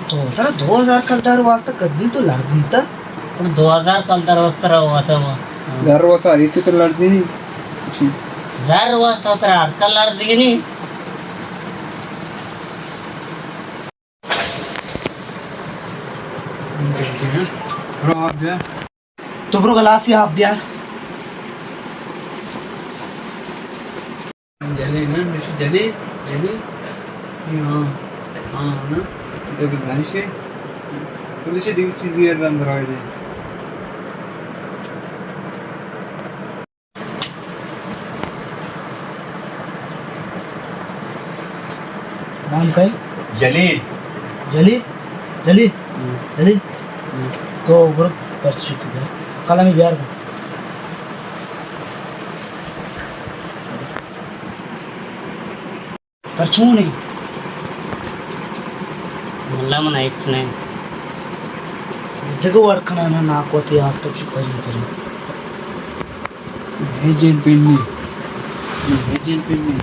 تو ترا دو ہزار کلدار واسطہ کدی تو لرزینتا؟ دو ہزار کلدار واسطہ رو آتا ہوا۔ زر واسطہ ریتی تو لرزینی؟ زر واسطہ ترا ہر کل لرزینی۔ تو برو گلاسی آپ بیار۔ جلی نا، میشی جلی، جلی۔ ہاں، ہاں، نا۔ تو بھی جانشے۔ تو بھی دیگر چیزی اندر آئے دے۔ نام کئی؟ جلیل۔ جلیل؟ جلیل؟ ہم۔ جلیل؟ ہم۔ تو برو پرچی کو بیار۔ قلمی بیار۔ تر چون ایں؟ ملا من ہچ نہ۔ دگہ وڑ کنانا ناکو تی آفتاب شی پرین پرین۔ ہے جن پنی۔ ہے جن پنی۔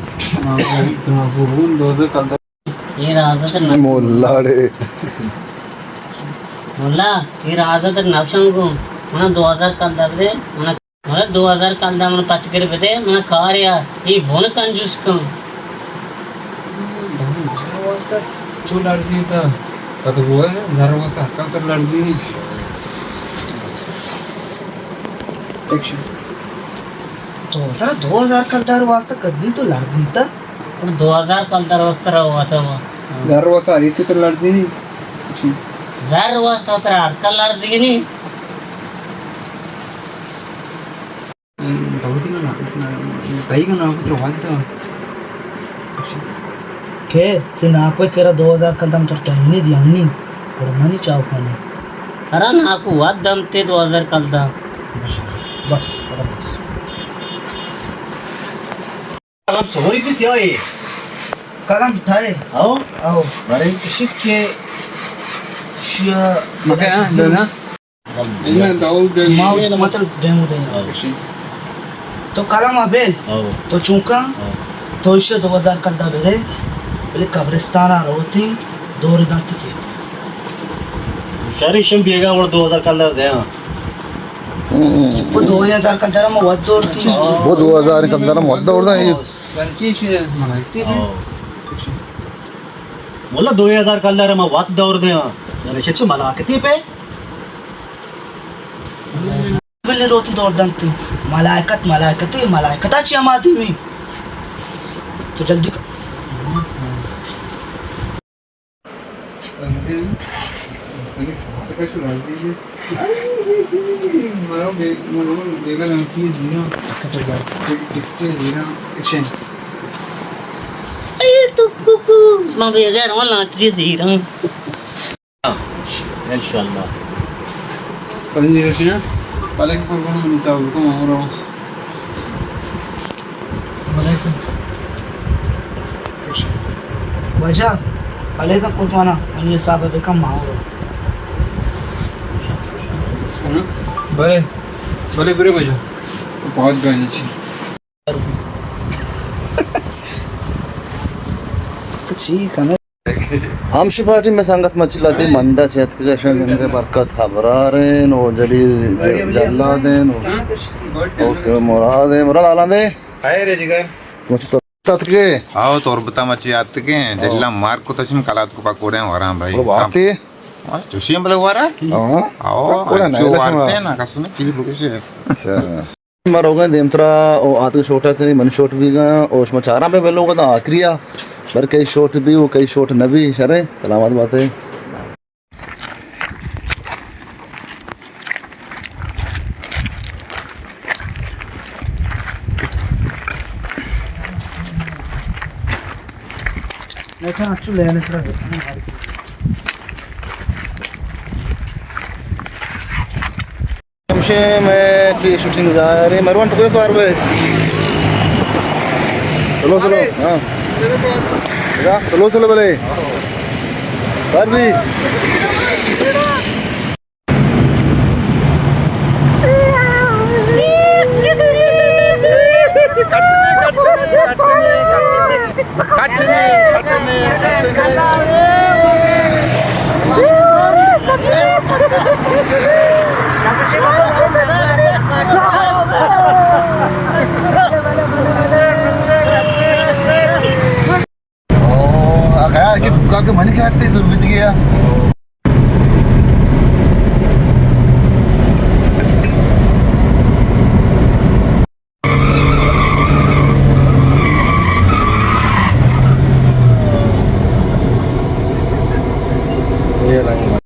ما بون دوزہ کلدار۔ اے رازا تر نہ۔ ملا ڑے۔ ملا، اے رازا تر نہ شنگو۔ منا دو ہزار کلدار دے، منا منا دو ہزار کلدار من پچ کر بدے، من کار یا، اے بن کنجوس کن۔ زر واسطہ چو لرزی تا، کد بوئے، زر واسطہ ہر کم تر لرزی نہیں۔ ایکشن۔ تو ترا دو ہزار کلدار واسطہ کدی تو لرزی تا؟ دو ہزار کلدار واسطہ رو آتا ہوا۔ زر واسطہ ہر کم تر لرزی نہیں۔ ایکشن۔ زر واسطہ ترا ہر کم لرزی نہیں۔ داودی کا نام، تئی کا نام پتر وانتا۔ کہ تی ناکوئی کرا دو ہزار کلدار تر تو ہنی دی ہنی، اور منی چاو کنی۔ ارا ناکو واد دم تے دو ہزار کلدار۔ بس، بس، بس۔ قلم سہری کی سیاہی۔ قلم تھائے۔ آؤ۔ آؤ۔ بارے۔ شک کے شیا مکہ ہاں، دو نا۔ ما مطلب ڈیمو دے۔ ہاں۔ تو قلم ابیل۔ ہاں۔ تو چونکا؟ ہاں۔ تو ایشی دو ہزار کلدار بدے، بلے قبرستان ءَ روتی دور دنت کیت۔ شر ایشم بیگا وڑ دو ہزار کلدار دے، ہاں۔ وہ دو ہزار کلدار ما وت دور تھی۔ وہ دو ہزار کلدار ما وت دور دے۔ گرچی شے ملائکتی بھی۔ ہاں۔ مولا دو ہزار کلدار ما وت دور دے، ہاں۔ یعنی شچ ملاکتی پہ۔ بلے روتی دور دنت۔ ملائکت، ملائکتے، ملائکتا چی ہما دیمی؟ تو جلدی کر۔ اے تو کوکو، ما بیگا رواں لانٹری زیراں۔ انشاءاللہ۔ پنجی رسیاں۔ وعلیکم السلام، منی صاحب، حکم ہمارا۔ وعلیکم۔ واجہ، وعلیکم قربانا، منی حساب بکم ماورو۔ بلے، بلے، بلے واجہ۔ بہت گانی چی۔ تو چی کنے؟ ہمشی پارٹی میں سنگت مچی لاتی مندا چیت کہ شنگ برکت ہبرارین و جلیل ج-، جلادین و اوکے مرادین، مراد آلاندے۔ خیر ہے جگر۔ مچ تو تتکے؟ آؤ تربتا مچی آتکے، جلیلا مار کو تشم کلات کو پکوڑے وراں بھائی۔ بات ہے؟ چوشی ہم بلے وارا؟ ہاں۔ آؤ، پکوڑے نہ، چو وارتے نا، قسم چی بکشے۔ اچھا۔ ما روگاں دیمترا او آتک شوٹا کنی، من شوٹ بیگا او شما چاراں پہ بلوگا تا آخریا، بر کئی شوٹ بی و کئی شوٹ نہ بی، شرے سلامت باتے۔ ہمشے میں ٹی شوٹنگ ظاہر ہے۔ مروان تو کوئی سوار بے؟ سلو، سلو۔ ہاں۔ سلو، سلو بلے۔ سر بھی۔ اٹے دور بیتگے آ۔